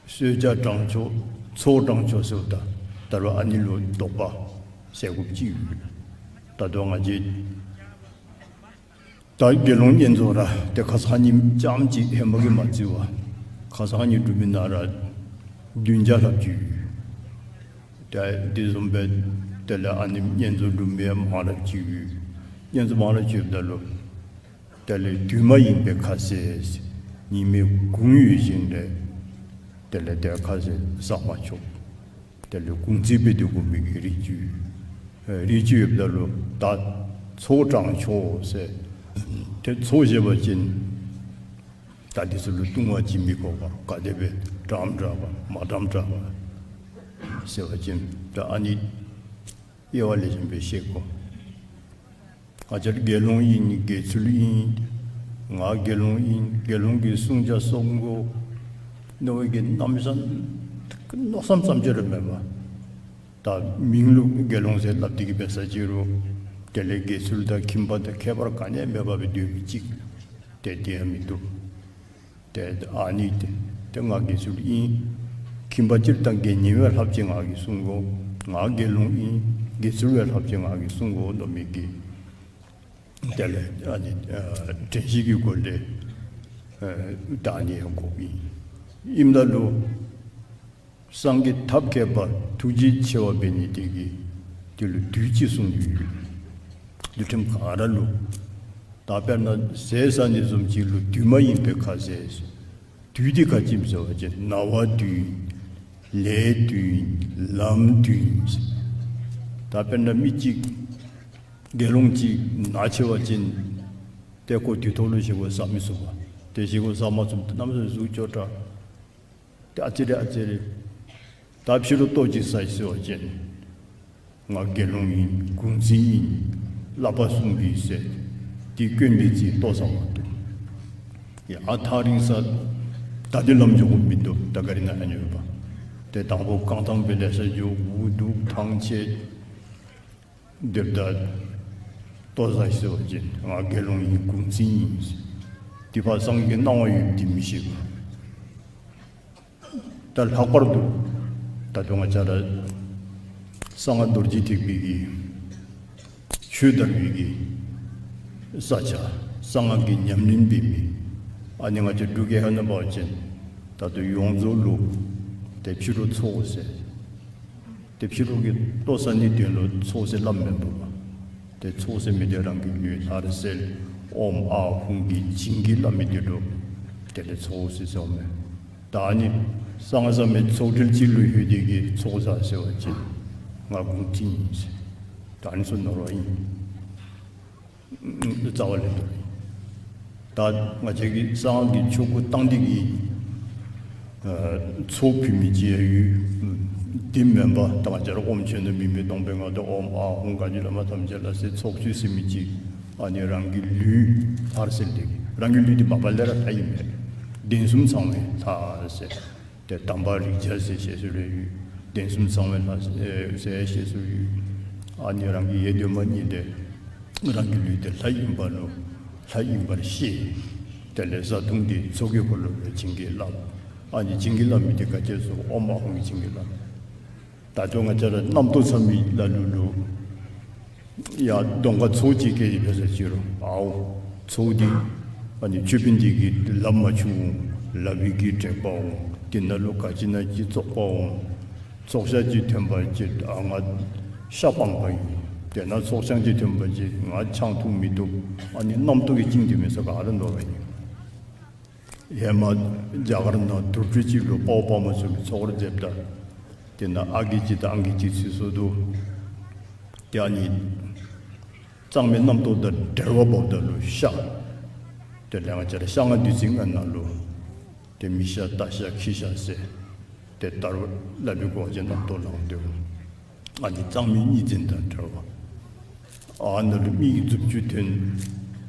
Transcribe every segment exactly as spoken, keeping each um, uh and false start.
གསོལ་ཇ་དྲང་ཆོག་ཚོགས་དྲང་ཆོག་ཟེརཝ་ད་ད་རུང་ཨ་ནི་ལུ་དོགས་པ་ཟེར་དགོཔ་ཅིག་ཡོད། ད་ལྟོ་ང་བཅས་ད་དགེ་སློང་བསྙེན་རྫོགས་ར་ཏེ་ཁ་སང་ཉིནམ་རྐྱངམ་ཅིག་ཧེ་མ་གིས་མ་བརྩི་བར་ཁ་སང་ཉིནམ་གྲུབ་མི་ནང་ར་བདུན་བརྒྱ་ལྷགཔ་ཅིག་ཡོད། ཏེ་དེ་བཟུམ་སྦེ་དེ་ལས་ཨ་ནི་བསྙེན་རྫོགས་གྲུབ་མི་མང་རབས་ཅིག་ཡོད། བསྙེན་རྫོགས་མང་རབས་ཅིག་ཡོདཔ་ད་ལུ་དེ་ལས་དུས་མ་ཡིན་པའི་ཁ་ཟས་ཉི་མའི་གུང་ཡོལ་ཞིནམ་ལས་དེ་ལས་ཏེ་ཁ་ཟས་ཟ་མ་ཆོག། དེ་ལས་གུང་ཚིགས་སྦེ་སྡོད་དགོ་མི་གི་རིགས་ཅིག་ཡོད། རིགས་ཅིག་ཡོདཔ་ད་ལུ་ད་ཚོགས་དྲང་ཆོག་ཟེར། ཏེ་ཚོགས་བཞེས་པ་ཅིན་ད་དེ་ཚུ་ལུ་ལྟུང་བ་ཅིག་མི་དགོ་པར་ག་དེ་སྦེ་དྲངམ་དྲང་པ་མ་དྲངམ་དྲང་པ་ཟེར་བ་ཅིན་ད་ཨ་ནི་དབྱེ་བ་ལེགས་ཤོམ་སྦེ་ཤེས་དགོ། ང་བཅས་དགེ་སློང་ཨིན། དགེ་ཚུལ་ཨིན། ང་དགེ་སློང་ཨིན། དགེ་སློང་གི་བསྲུང་བྱ་བསྲུང་དགོ་མནོ་བའི་གི་རྣམ་གཞག་མནོ་བསམ་ཙམ་ཅིག་ར་མེད་པར་ད་མིང་ལུ་དགེ་སློང་ཟེར་སླབ་སྟེ་གིས་འབད་ས་ཅིག་རུང་དེ་ལས་དགེ་ཚུལ་དང་ཁྱིམ་པ་དང་ཁྱད་པར་ག་ནི་ཡང་མེད་པར་སྦེ་སྡོད་མི་ཅིག་ཏེ་དེ་ཡང་མི་བཏུབ། ཏེ་ཨ་ནི་ཏེ་ཏེ་ང་དགེ་ཚུལ་ཨིན། ཁྱིམ་པ་སྤྱིར་བཏང་དགེ་བསྙེན་བའི་ལྷགཔ་ཅིག་ང་གིས་བསྲུང་དགོ། ང་དགེ་སློང་ཨིན། དགེ་ཚུལ་བའི་ལྷགཔ་ཅིག་ང་གིས་བསྲུང་དགོ་མནོ་མི་གི་དེ་ལས་ཨ་ནི་ཨ་དྲན་ཤེས་ཀྱི་སྒོ་ལས་ཨ་ད་ཨ་ནི་ཡང་དགོཔ་ཨིན། ཨིནམ་ད་ལུ་སངས་རྒྱས་ཐབས་མཁས་པ་ཐུགས་རྗེ་ཆེ་བ་འབད་ནི་དེ་གིས་དེ་ལུ་དུས་ཅིག་གསུངས་ཏེ་ཡོད། འདུལ་ཁྲིམས་ག་ར་ལུ། ད་དཔེར་ན་ཟས་ཟ་ནི་བཟུམ་ཅིག་ལུ་དུས་མ་ཡིན་པའི་ཁ་ཟས། དུས་འདི་ག་ཅི་སྨོ་ཟེར་བ་ཅིན་ན་བ་དུས་ཨིན། ལས་དུས་ཨིན། ལམ་དུས་ཨིན། ད་དཔེར་ན་མི་ཅིག་དགེ་སློང་ཅིག་ན་ཆེ་བ་ཅིན་ཏེ་ཁོ་དུས་ཐོག་ལུ་བཞེས་སྒོ་ཟ་མི་ཚུགས་པས། ཏེ་བཞེས་སྒོ་ཟ་མ་ཚུགསཔ་ད་གནམ་མེད་ས་མེད་གཟུགས་སྐྱོ་དྲགས། ཏེ་ཨ་ཙི་རེ་ཨ་ཙི་རེ་ད་ཕྱི་རུ་ལྟོ་ཅིག་ཟ་ཡི་ཟེར་བ་ཅིན་ང་དགེ་སློང་ཨིན། གུང་ཚིགས་ཨིན། བསླབ་པ་སྲུང་གི་ཟེར་ཏེ་སྐྱོན་འདི་ཅིག་ལྟོ་ཟ་མ་བཏུབ། ཡ་ཨ་ཐག་རིང་ས་ད་འདི་ལམ་འགྱོ་དགོཔ་མིན་འདུག། ད་ག་རི་ནང་ཡང་ཡོད་པ། ཏེ་དང་པོ་རྐང་ཐང་སྦེ་ལེ་ཤ་འགྱོ། འུ་སྡུག་ཐང་ཆད། དེ་འབདཝ་ད་ལྟོ་ཟ་ཡི་ཟེར་བ་ཅིན་ང་དགེ་སློང་ཨིན། གུང་ཚིགས་ཨིན། དེ་ཕར་སངས་རྒྱས་ཀྱི་གནང་བ་ཡོད་དེ་མི་ཤེས་པས། ད་ལྷག་པར་དུ་ད་ལྟོ་ང་བཅས་ར་གསང་སྔགས་རྡོ་རྗེ་ཐེག་པའི་གི་ཆོས་དར་བའི་གི་ས་ཆ་གསང་སྔགས་ཀྱི་ཉམས་ལེན་འབད་མི་ཨ་ནི་ང་བཅས་འབྲུག་རྒྱལ་ཁབ་ནང་འབད་བ་ཅིན་ད་ལྟོ་ཡོངས་རྫོགས་ལུ་ཏེ་ཕྱི་རུ་ཚོགས་ཟེར། ཏེ་ཕྱི་རུ་གི་ལྟོ་ཟ་ནི་དོན་ལུ་ཚོགས་ཟེར་སླབ་མེན་པ། ཏེ་ཚོགས་ཟེར་མི་དེ་རང་གི་ལུས་ལྷར་གསལ་ཨོཾ་ཨཱཿཧཱུྃ་གིས་བྱིན་གྱིས་བརླབས་མི་དེ་ལུ་དེ་ལས་ཚོགས་ཟེར་ཟེརཝ་མས། ད་ཨ་ནི་གསང་སྔགས་ཟབ་མོའི་ཚོགས་གྲལ་ཅིག་ལུ་ལྷོད་དེ་གིས་ཚོགས་ཟ་ཟེར་བ་ཅིན་ང་གུང་ཚིགས་ཨིན་ཟེར། ད་ཨ་ནི་ཚུ་ནོར་བ་ཨིན། རྩ་བ་ལས་འདུག། ད་ང་བཅས་ཀྱིས་གསང་སྔགས་ཀྱི་ཆོ་ག་བཏང་སྟེ་གིས་ཨ་ཚོགས་ཕུལ་མི་ཅིག་ཡང་ཡོད། དེ་མེན་པར་ད་ང་བཅས་ར་ཨོམ་ཆོས་ནི་མི་མི་སྟོང་པའི་ངང་དུ་ཨོཾ་ཨཱཿཧཱུྃ་ག་གི་ལ་མ་ཐམས་ཅད་ལ་ཟེར་ཚོགས་ཚུལ་ཟེར་མི་ཅིག་ཨ་ནི་རང་གི་ལུས་ལྷར་གསལ་ཏེ་རང་གི་ལུས་འདི་མ་པ་ལས་ར་ལྷ་ཨིན་པས། གདན་གསུམ་ཚང་བའི་ལྷ་ཟེར། ཏེ་དམ་པ་རིགས་བརྒྱ་ཟེར་ཞེས་སུ་རེ་ཡོད། གདན་གསུམ་ཚང་བའི་ལྷ་ཟེར་ཞེས་སུ་ཡོད། ཨ་ནི་རང་གི་ཡེ་གདོད་མ་ཉིད་དེ་རང་གི་ལུས་དེ་ལྷ་ཨིན་པ་ལུ་ལྷ་ཨིན་པར་ཤེས། དེ་ལས་བཟའ་བཏུང་དེ་ཚོགས་ཀྱི་འཁོར་ལོ་ལུ་བྱིན་གྱིས་བརླབས། ཨ་ནི་བྱིན་གྱིས་བརླབས་མི་དེ་ག་ཅི་སྨོ་ཟེར་ཨོཾ་ཨཱཿཧཱུྃ་གིས་བྱིན་གྱིས་བརླབས། ད་ལྟོ་ང་བཅས་ར་རྣམ་རྟོག་ཟ་མི་ལ་ལུ་ལུ་ཡ་གདོང་ཁར་ཚོགས་ཅིག་བཀལ་ཏེ་ཕུལ་ས་ཅིག་རུང་ཨའོ་ཚོགས་འདི་ཨ་ནི་ཆོས་དཔོན་འདི་གིས་ལགཔ་མ་འཁྱུ་འོང་། ལག་པའི་གི་དྲེག་པ་འོང་། དེ་ནང་ལུ་ག་ཅི་ན་ཅིག་བཙོག་པ་འོང་། ཚོགས་ཤ་ཅིག་ཐོན་པ་ཅིན་ཨ་ང་ཤ་སྤངས་པ་ཨིན། དེ་ནང་ཚོགས་ཆང་ཅིག་ཐོན་པ་ཅིན་ང་ཆང་འཐུང་མི་བཏུབ། ཨ་ནི་རྣམ་རྟོག་གིས་བཅིངས་ཏེ་མི་ཚུ་ག་ར་ནོར་བ་ཨིན། ཧེ་མ་རྒྱ་གར་ནང་དུར་ཁྲོད་ཅིག་ལུ་དཔའ་བོ་དཔའ་མོ་ཚུ་གིས་ཚོགས་ར་མཛདཔ་ད་དེ་ནང་ཨ་རྒས་ཅིག་དང་ཨང་རྒས་ཅིག་ཚུད་སོང་ནུག། ཏེ་ཨ་ནི་གཙང་མའི་རྣམ་རྟོག་དང་བྲལ་བ་འབདཝ་ད་ལུ་ཤ་དེ་ལས་ང་བཅས་ར་ཤ་ལྔ་བདུད་རྩི་ལྔ་ནང་ལུ་ཏེ་མི་ཤ་རྟ་ཤ་ཁྱི་ཤ་ཟེར་ཏེ་དར་བ་སླབ་པའི་གོ་བ་ཅིན་རྣམ་རྟོག་ལང་སྟེ་འོང་། ཨ་ནི་གཙང་མའི་གཉིས་འཛིན་དང་བྲལ་བ། ཨ་ནཱ་ལུ་མི་གི་མཛུབ་ཅུ་ཐོན།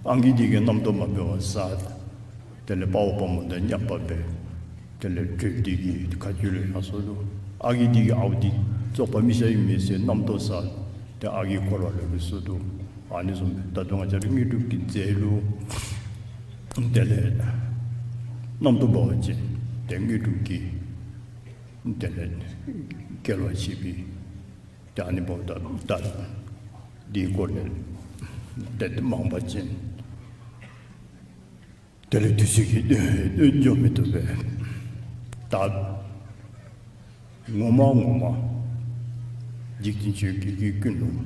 ཨང་རྒས་འདི་གིས་རྣམ་རྟོག་མ་འབད་བར་ཟ། དེ་ལས་དཔའ་བོ་དཔའ་མོ་དང་མཉམ་པ་འབད། དེ་ལས་དྲེགཔ་འདི་གིས་ཁ་རྒྱུད་ལུ་ཡར་སོང་ནུག། ཨ་རྒས་འདི་གིས་ཨའོ་འདི་བཙོག་པ་མི་ཤ་ཨིན་མས་ཟེར་རྣམ་རྟོག་ཟ། ཏེ་ཨ་རྒས་འཁོར་བ་ལུ་ལུས་སོང་ནུག། ཨ་ནི་བཟུམ་སྦེ་ད་ལྟོ་ང་བཅས་ར་དངོས་གྲུབ་ཀྱི་རྫས་ལུ་དེ་ལས་རྣམ་རྟོག་འབད་བ་ཅིན་ཏེ་དངོས་གྲུབ་ཀྱི་ དེ་ལས་སྐྱེལ་བ་བྱེད་པའི་ཏེ་ཨ་ནི་འབདཝ་ད་ད་འདིའི་སྐོར་ལས་ཏེ་མང་པ་ཅིག་དེ་ལས་དུས་ཚོད་ཀྱིས་འགྱོ་མི་བཏུབ་པས། ད་ངོ་མ་ངོ་མ་འཇིག་རྟེན་ཆོས་བརྒྱད་ཀྱི་ཀུན་སློང་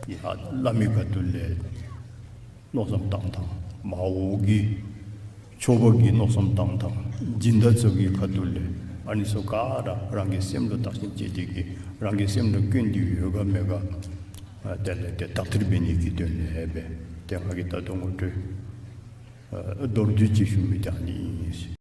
ཡ་བླ་མའི་ཁ་ཐུག་ལས་མནོ་བསམ་བཏང་ཐངས། མ་འོངས་ཀྱི་ཆོས་པ་གི་མནོ་བསམ་བཏང་ཐངས། སྦྱིན་བདག་ཚུ་གི་ཁ་ཐུག་ལས་ཨ་ནི་ཚུ་ག་ར་རང་གི་སེམས་ལུ་བརྟག་ཞིབ་བྱས་ཏེ་གིས་རང་གི་སེམས་ལུ་སྐྱོན་འདི་ཡོད་ག་མེད་ག་ཨ་དེ་ལས་ཏེ་དག་ཐེར་འབད་ནི་གི་དོན་ལས་སྦེ་ཏེ་ང་གིས་ད་ལྟོ་ངོ་སྤྲོད་ཨ་མདོར་བསྡུས་ཅིག་ཞུ་མི་ད་ཨ་ནི་ཨིན།